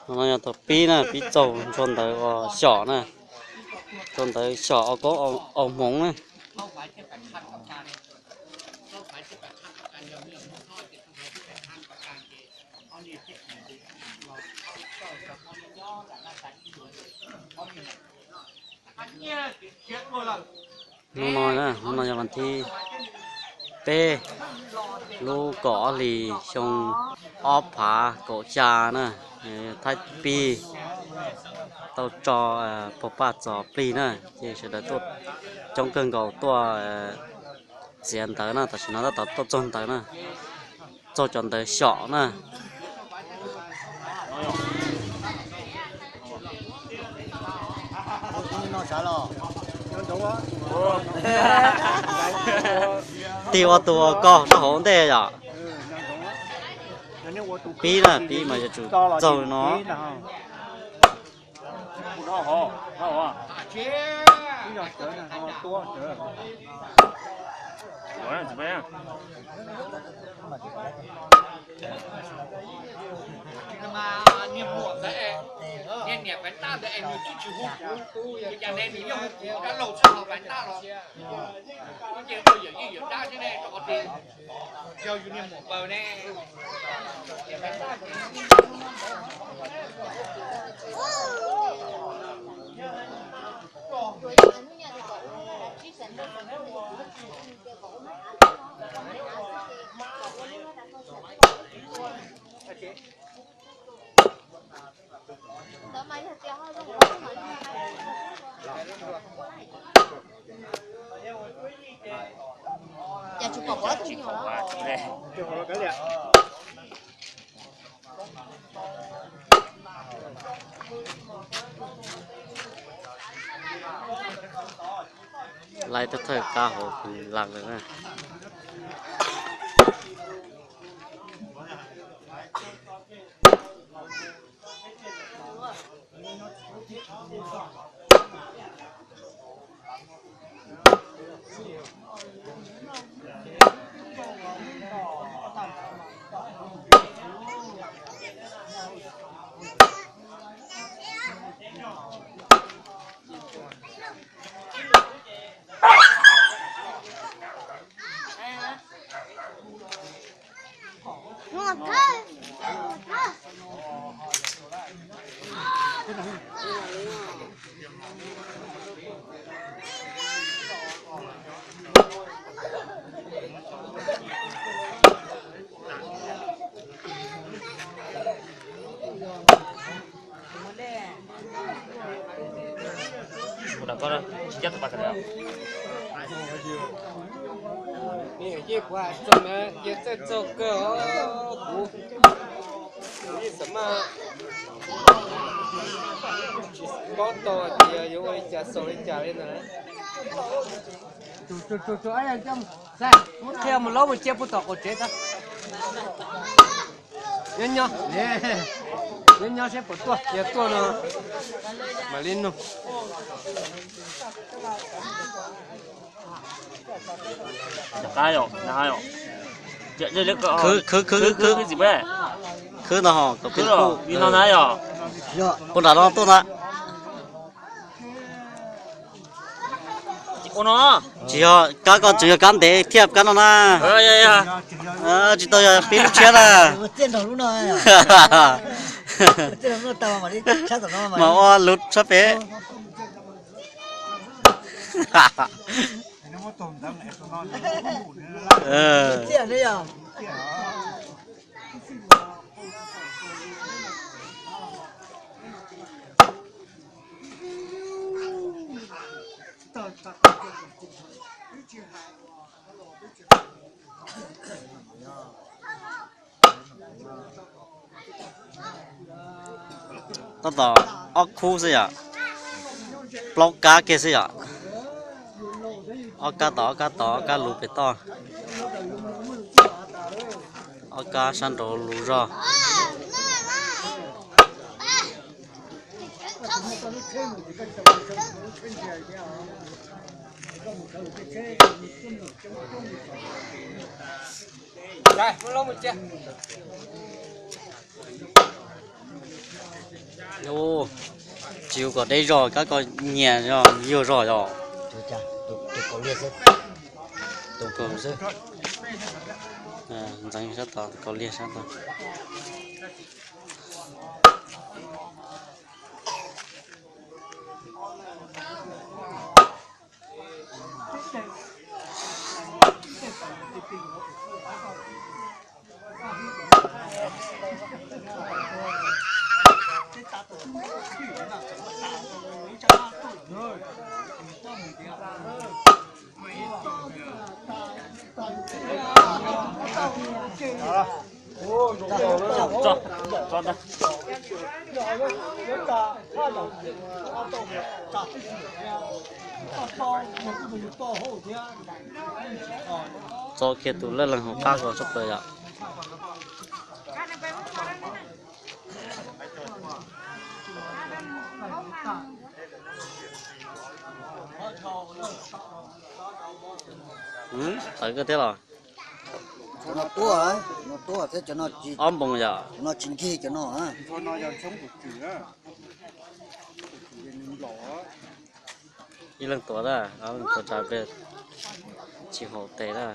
No yog tus pib na, pib txaug ntsuag ntawv uas xyom na, ntsuag ntawv xyom au koob au hmoov na. Hnub no, hnub no yog vas thib peb, lub kaum ob hlis xyoo ob phav kaum xya na. Thaib pib tau tso pag paj txog plig na, ces sawv daws tuaj coob kawg nkaus tuaj txiav ntawv na. Tam sim no tab tom tuaj txaug ntawv na, txaug cov ntawv xyom na. Tig ua tus ua koj rau hauv ntej yom. Pib na, pib mas yuav tsum txaug no. Laij thawj thawj kab hauv kws laj lawm na. Yeej kuv hais txog na, yog txawj txaug kawg os kuv. Kuv yeej xav maj, tsis paub tau hais tias yuav ua li cas xaus li cas li ntawd. Qhia mus laub mus cia puag tom qaum tsev tag. Nyob nyob, nyob nyob seb puas tuaj, yog tuaj no mam li nug. Khwv, khwv, khwv, khwv, khwv ntawd ho, khwv no na yog, puag nram no tuaj ntag. Tsis yog, kab ko tseem yog kab ntev thiab kab no na. Tsis tau yog pib lub tshiab na. Mas ua lub tshab pem. Tab tom ob khub xwb yom, plaub kab kiag xwb yom. Ob kab tod, ob kab tod, ob kab lug pem toj. Ob kab sab nraud lug zog. Tsis yog kom deb zog, kab ko nyias zog, yuag zog yog. Ntxeev sab tod, kaus liag sab tod. Txo kiag tus laj leeg hauv qab ko tshaj plaws yom. Tawv kawg thiab los? Cov no tuaj, no tuaj thiab cov no tsis, ob npoos yom. Cov no tsis nkig cov no. Ib leeg tuav na, ob leeg tuav tsa peb tsis haum tes na.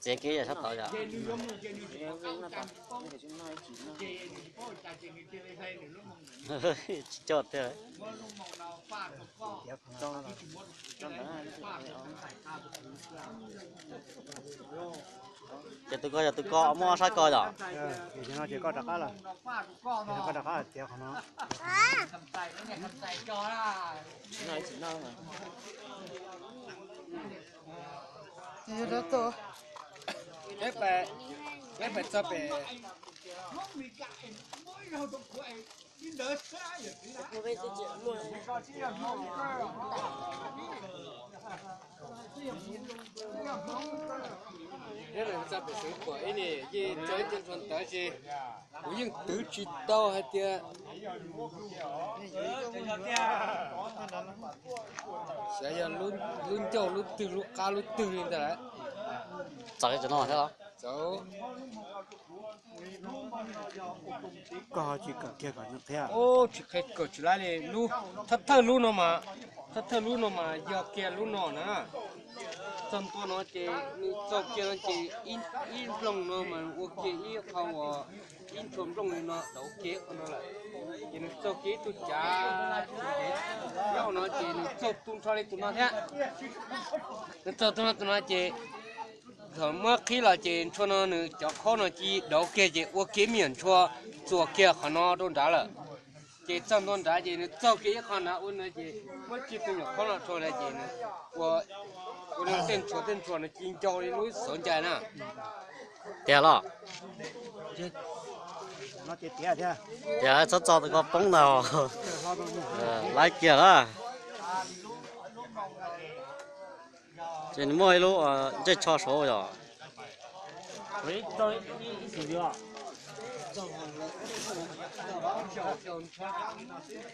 Txiav kiag yam sab tod yom. Tsis coj tiag. Ces tus ko yog tus ko muaj sab ko yom. Koj rov qab, koj rov qab txiav qhov no. Peb pais txog pem. Peb txog pem Xeev Khuam ib nim yeej tso ib co ntsuag ntawv ces kuv yeej twv tsis tau hais tias xyov yog lub ncauj lub twg lub qab lub twg li ntawd lawm. Txawv cov no thiab los? Txawv. Koj ho tsis kawm kiag kom nws qhia. Tsis qhia kawm tsis laib li. Lub thawj thawj lub no mas, thawj thawj lub no mas yog kiag lub no na. Txog ntua no ces nws txaug kiag no ces ib nplooj no mas ua kiag ib qho uas ib ntshua nplooj li no tau ua kiag ib qho no lawm. Ces nws txaug kiag ib tug cav nyob hauv no ces nws txaug tu nrho li tus no thiab. Nws txaug tu no tus no ces thaum muab qhib los ces ntshua no nws cov khaub no ci dov kiag ces ua kiag me nyuam ntshua txuas kiag qhov no rau nrad lawm. Ces txog ntua nrad ces nws txaug kiag ib qho nrad ua no ces muab kiag tus nyuam khaub no rau nrad ces nws ua, ua tej ntshua tej ntshua no ci ncau li lub xauv ncais na. Tiag los? Tiag, txhob txo tus ko poob ntag. Laib kiag lawm. Ces nws muaj ib lub ntsej tsho saud yom.